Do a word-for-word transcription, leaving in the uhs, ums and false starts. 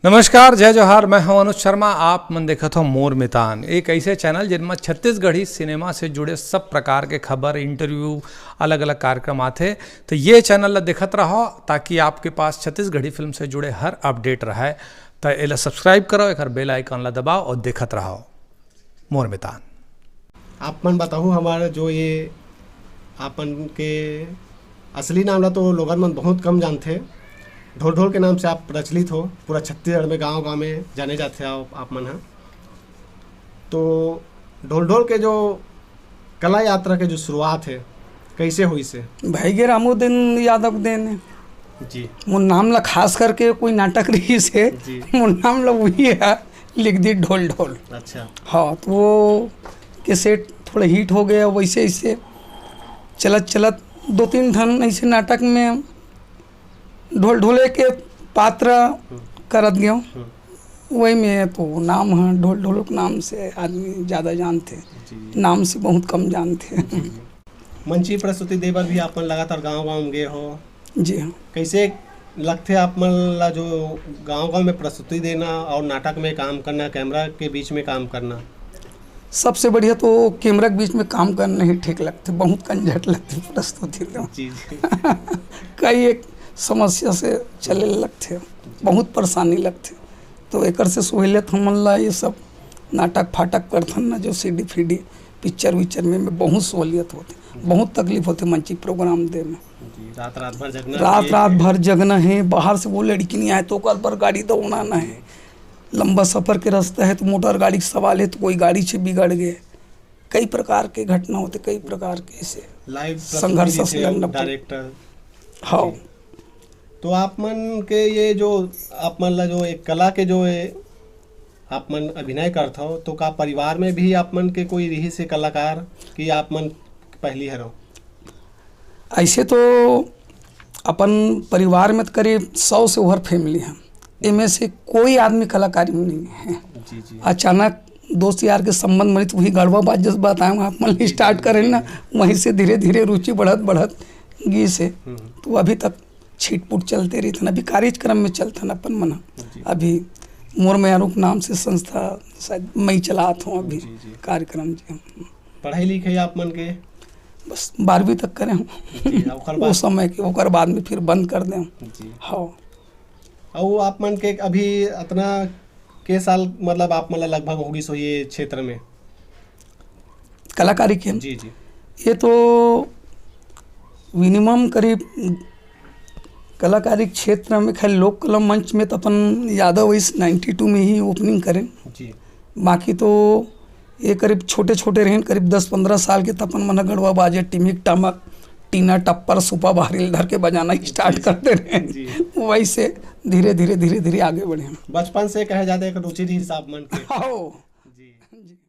नमस्कार, जय जोहार, मैं हूं अनुज शर्मा। आप मन देखत हो मोर मितान, एक ऐसे चैनल जिनमें छत्तीसगढ़ी सिनेमा से जुड़े सब प्रकार के खबर, इंटरव्यू, अलग-अलग कार्यक्रम आथे। तो ये चैनल ला देखत रहो, ताकि आपके पास छत्तीसगढ़ी फिल्म से जुड़े हर अपडेट रहे। तो एला सब्सक्राइब करो, एक बेल आइकन ला दबाओ और देखत रहो मोर मितान। आप मन बताहू, हमारा जो ये आपन के असली नाम ला तो लोगन मन बहुत कम जानथे। ढोल ढोल के नाम से आप प्रचलित हो, पूरा छत्तीसगढ़ में गांव गांव में जाने जाथे आप, आप मन ह। तो ढोल ढोल के जो कला यात्रा के जो शुरुआत है, कैसे हुई से? भाई गे रामू दिन यादव देन है। जी। मोर नाम ला खास करके कोई नाटक रही से, जी। मोर नाम ला वही है, लिख दी ढोल ढोल। अच्छा। हाँ, तो वो कैसेट थोड़ा हिट हो गया, वैसे ऐसे चलत चलत दो तीन ठन ऐसे नाटक में ढोल ढोले के पात्र हम्म। करत गयो। हम्म। वही में तो नाम है, ढोल ढोलक नाम से आदमी ज़्यादा जानथे, जी। नाम से बहुत कम जानथे। जी, जी। मंची प्रस्तुति दे बर भी आप मन लगातार गांव-गांव में गए हो। जी हाँ। कैसे लगथे आप मन ला जो गांव-गांव में प्रस्तुति देना और नाटक में काम करना, कैमरा के बीच में काम करना? सबसे बढ़िया तो कैमरा के बीच में काम करना ही ठीक लगथे, बहुत कंझट लगथे प्रस्तुति देना। जी, जी। कई एक समस्या से चले लगथे, बहुत परेशानी लगथे। तो एकर से सहूलियत हमन ला ये सब नाटक फाटक करथन ना, जो सीडी फीडी, पिक्चर विक्चर में, में बहुत सहूलियत होथे, बहुत तकलीफ होथे मंची प्रोग्राम दे में। जी, रात रात भर जगना रात है। रात भर जगना है, बाहर से वो लड़की नहीं आए तो ओकर बर गाड़ी दौड़ाना है। लंबा सफर के रास्ता है तो मोटर गाड़ी के सवाल है तो कोई गाड़ी से बिगड़ गए, कई प्रकार के घटना होथे, कई प्रकार के ऐसे लाइव संघर्ष प्रस्तुति से लड़ना पड़े। डायरेक्टर। हाँ। जी। तो आप मन के ये जो आप मन ला जो एक कला के जो ये आप मन अभिनय करत हो, तो का परिवार में भी आप मन के कोई रिहिस हे कलाकार कि आप मन पहली हरो? ऐसे तो अपन परिवार में तो करीब सौ से ओवर फैमिली है, एमे से कोई आदमी कलाकारी में नहीं है। जी, जी। अचानक दोस्त यार के संबंध बनिस, वही गड़वा बात जस बताए, आप मन स्टार्ट करें ना, वहीं से धीरे धीरे रुचि बढ़त बढ़त गिस हे। हम्म। तो अभी तक छिटपुट चलते रहिथन, अभी कार्यक्रम में चलथन अपन मन। जी। अभी मोर मयारू के नाम से संस्था शायद मैं चलात हूँ अभी। जी, जी। कार्यक्रम जी। पढ़ाई लिखाई आप मन के? बस बारहवीं तक करे हूँ। जी, ओकर वो बाद? समय के, ओकर बाद में फिर बंद कर दे हूँ। जी। हाँ। अउ आप मन के अभी अतना के साल, मतलब, आप मन ला लगभग होगिस होही ये क्षेत्र में? कलाकारी के? जी, जी। ये तो मिनिमम करीब कलाकारी क्षेत्र में, खैर, लोक कला मंच में तो अपन यादव इस नाइन्टी टू में ही ओपनिंग करें। जी। बाकी तो ये करीब छोटे छोटे रहें, करीब दस पन्द्रह साल के, तो अपन मन गड़वा बाजे, टिमिक टामक, टीना टप्पर, सुपा बहरी ल धर के बजाना स्टार्ट जी, जी। करते रहें। जी। वैसे धीरे धीरे धीरे धीरे आगे बढ़े। बचपन से कहे जाते एक रुचि रहिस आप मन के। हाँ। जी। जी।